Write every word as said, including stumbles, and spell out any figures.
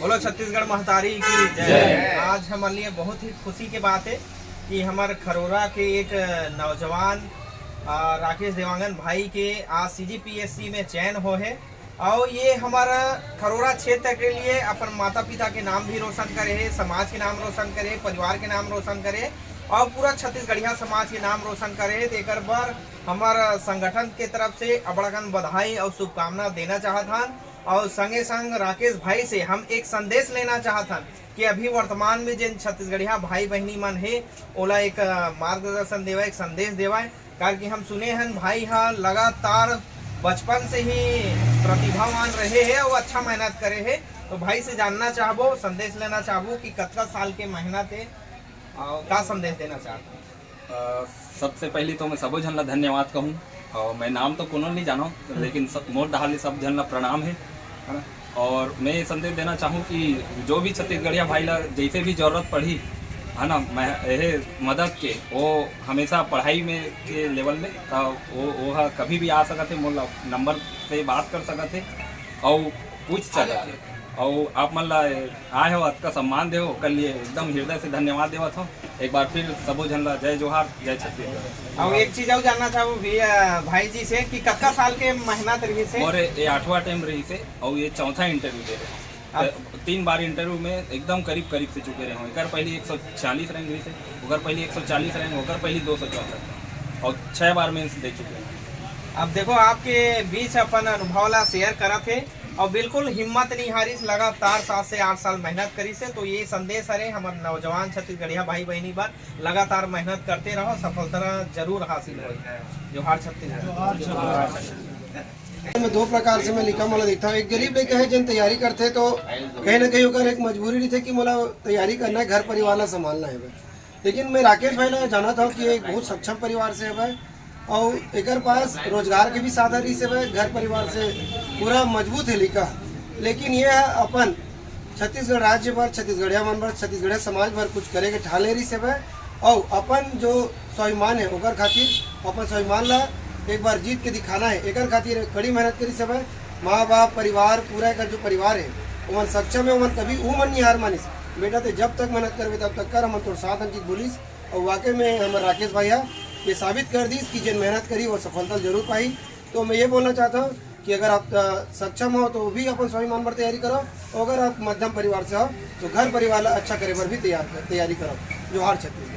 बोलो छत्तीसगढ़ महतारी की जय। आज हमर लिए बहुत ही खुशी के बात है कि हमर खरोरा के एक नौजवान, आ, राकेश देवांगन भाई के आज सीजीपीएससी में चयन हो है। और ये हमारा खरोरा क्षेत्र के लिए अपन माता पिता के नाम भी रोशन करे है, समाज के नाम रोशन करे है, परिवार के नाम रोशन करे है और पूरा छत्तीसगढ़िया समाज के नाम रोशन करे है। तो एकर बर हमर संगठन के तरफ से अबड़कन बधाई और शुभकामना देना चाहत हन। और संगे संग राकेश भाई से हम एक संदेश लेना चाहत हन कि अभी वर्तमान में जिन छत्तीसगढ़िया भाई बहिनी मन हे, ओला एक, अ, मार्गदर्शन देवय, एक संदेश देवय, काबर कि हम सुने हन भाई ह लगातार बचपन से ही प्रतिभावान रहे हे और अच्छा मेहनत करे हे। तो भाई से जानना चाहबो, संदेश लेना चाहबो कि कतका साल के मेहनत हे और का संदेश देना चाहत हन? अ, सबसे पहली तो मैं सबो झन ला धन्यवाद कहूँ, और मैं नाम तो कोनो नहीं जानव, लेकिन सब, मोर डहार ले सब झन ला प्रणाम है, है ना? और मैं ये संदेश देना चाहूँ कि जो भी छत्तीसगढ़िया भाई ला जैसे भी जरूरत पड़ी, है ना, मैं, ये मदद के, वो हमेशा पढ़ाई में के लेवल में, त वो, वो हा कभी भी आ सकत है, मोर ला नंबर से बात कर सकत है और पूछ सकत है। और आप मन ला आए हो, अतका सम्मान दे हो, ओकर लिए एकदम हृदय से धन्यवाद देवत हो। एक बार फिर सबो झन ला जय जोहार, जय छत्तीसगढ़। और एक चीज और जानना चाहूँ भैया, भाई जी से कि कतका साल के मेहनत रही से? मोर ये आठवां टाइम रही से और ये चौथा इंटरव्यू दे रहे हैं। अब तीन बार इंटरव्यू में एकदम करीब करीब से चुके रहे हूँ। एकर पहले एक सौ चालीस रैंक रही से, ओकर पहले एक सौ चालीस रैंक, ओकर पहले दो सौ चौसठ, और छह बार मेंस दे चुके हैं। अब देखो, आपके बीच अपन अनुभव ला शेयर करत हे और बिल्कुल हिम्मत नहीं हारिस, लगातार सात से आठ साल मेहनत करिस हे। तो ये संदेश हरे हमर नौजवान छत्तीसगढ़िया भाई बहिनी बर, लगातार मेहनत करते रहो, सफलता जरूर हासिल होही। जोहार छत्तीसगढ़। मैं दो प्रकार से मैं लइका मन ला देखता हूँ। एक गरीब लइका है, जिन तैयारी करते तो कहीं ना कहीं ओकर एक मजबूरी रहिथे कि मोला तैयारी करना है, घर परिवार ला संभालना है। लेकिन मैं राकेश भाई ला जानत हूँ कि एक बहुत सक्षम परिवार से है और एकर पास रोजगार के भी साधन रहिस है, घर परिवार से पूरा मजबूत है लइका। लेकिन ये अपन छत्तीसगढ़ राज्य बर, छत्तीसगढ़िया मन बर, छत्तीसगढ़िया समाज बर कुछ करे के ठान ले रहिस हवय अउ अपन जो स्वाभिमान है ओकर खातिर, अपन स्वाभिमान ला एक बार जीत के दिखाना है, एकर खातिर कड़ी मेहनत करिस हवय। माँ बाप, परिवार, पूरा एकर जो परिवार है, ओमन सक्षम है, ओमन कभी उमन नहीं हार मानिस। बेटा, ते जब तक मेहनत करबे तब तक कर, हमन तोर साथ हन कि बोलिस। अउ वाकई में हमर राकेश भाई हा ये साबित कर दिस कि जेन मेहनत करही वो सफलता जरूर पाही। तो मैं ये बोलना चाहता हूँ कि अगर आप, अ, सक्षम हो तो भी अपन स्वाभिमान बर तैयारी करो, और अगर आप मध्यम परिवार से हो तो घर परिवार ला अच्छा करे बर भी तैयार कर, तैयारी करो। जोहार छत्तीसगढ़।